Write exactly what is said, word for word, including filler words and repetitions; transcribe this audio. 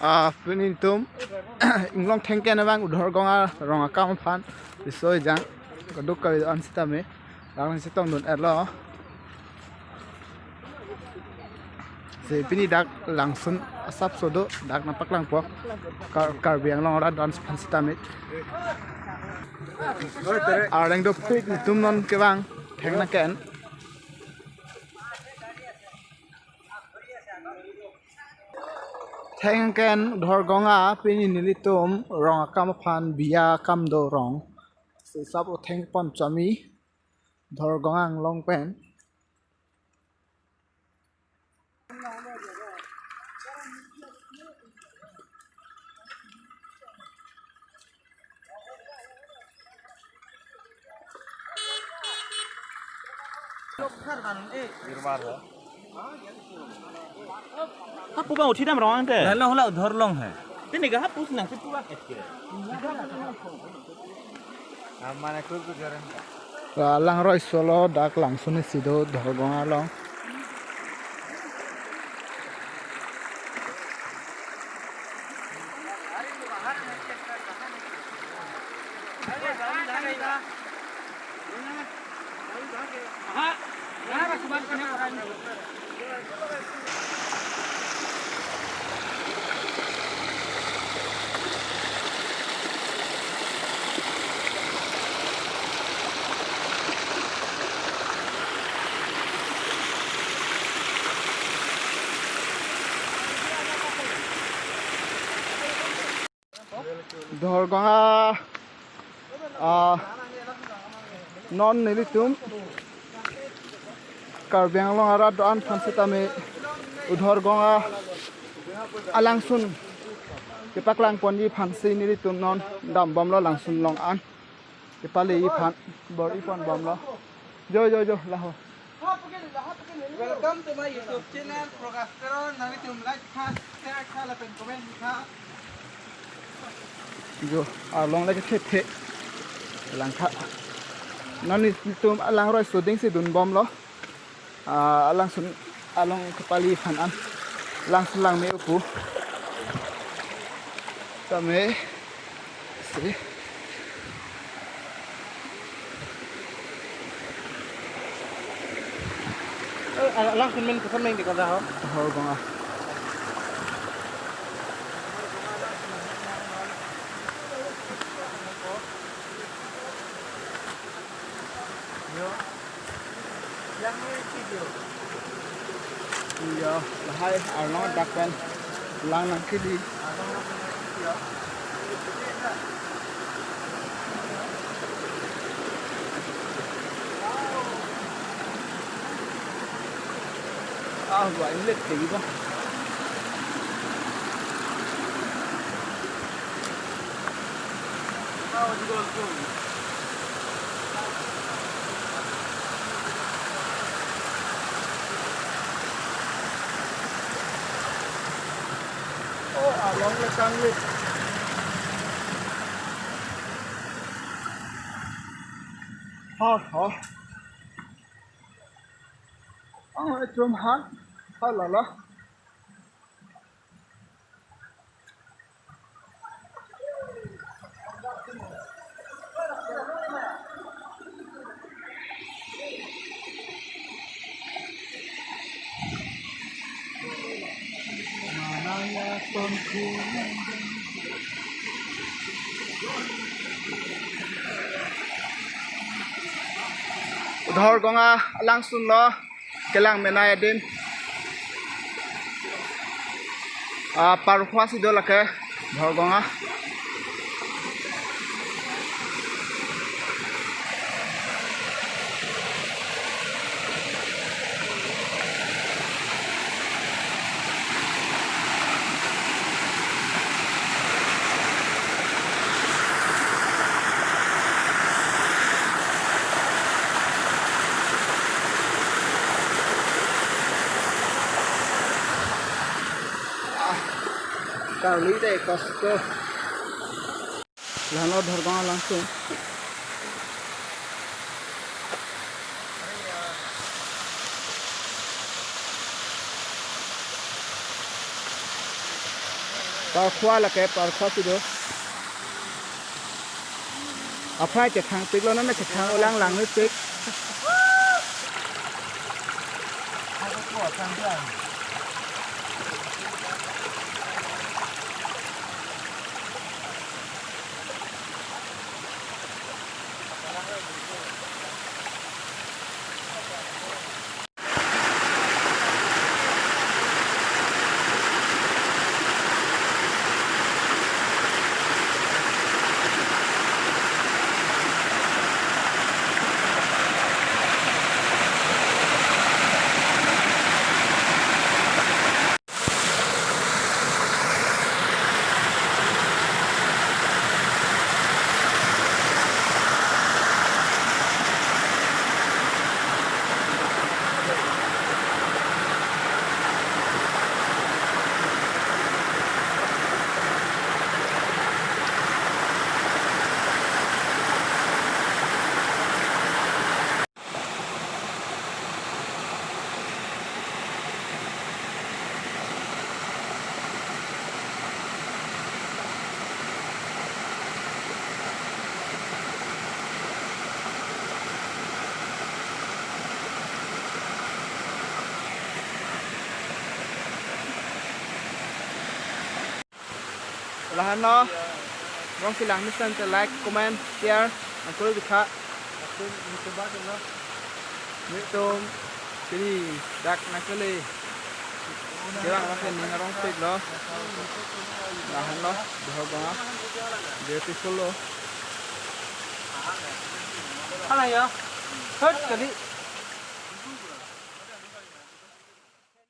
Ah, pini netum inglong thengke nang vang Udhorgong arong akam aphan riso ejang kaduk kave an sitame lang chetongdun-etlo. Si pini dak langsun asapso do, dak nangpaklangpo. Kar-, Karbi Anglong arat do-an aphan sitame. Arleng dopik, netum non kevang theng nangke-en. Theng nangke-en Udhorgong a, pini nelitum rong akam aphan biya akam do rong. Si asap o thengpon chami Udhorgong anglong pen. Hapu bang uthi dam rong angte. Lalu hula Udhorgong hai. Tini ka hapu sinang si pura et ke. Amane kur ku jaren. Alangroi solo dak langsun isi do Udhorgong along. Udhorgong a, ah, non nelitum Karbi Anglong arat do-an aphan sitame Udhorgong a alangsun kepaklangponji aphan si nelitum non dambomlo langsun along an. Kepaleji aphan bor-iponbomlo. Jo, jo, jo, laho. Welcome to my YouTube channel, Prakash Teron. Nanglitum like tha, share tha, lapen comment tha. Jo, along lake the the. Lang tha. Non netum alangroi soding si dunbomlo. Ah, alangsun along kepaleji aphan an. Langsun lang me-o pu. Tame. Si. Eh, alangsun men kesan main di kota ho. Udhorgong a. Yo. Yang ni video. Yo, lahai arnong dak pen lang nangkili. Ah, gua inlet lagi bang. Oh, along le kanglit. Ha, ha. Oh, echom ha. Ha, la, la. Udhorgong alangsun lo. Kelang menai adim. Ah, parkhua si do lake, Udhorgong a. Ah, kali dei kosto. Lalo Udhorgong alangsun. Parkhowa lake, parkhowa si do. Aphai chethang piklo, non chethang ulang lang ni pik. Lahenlo, rong si lang mesen te like, comment, share nangkok-ik tha. Nelitum pini dak nangkele, kelang lake ning arong piklo. Lahenlo, Bohorbong, beautiful lo. Hala ya. Hot kali.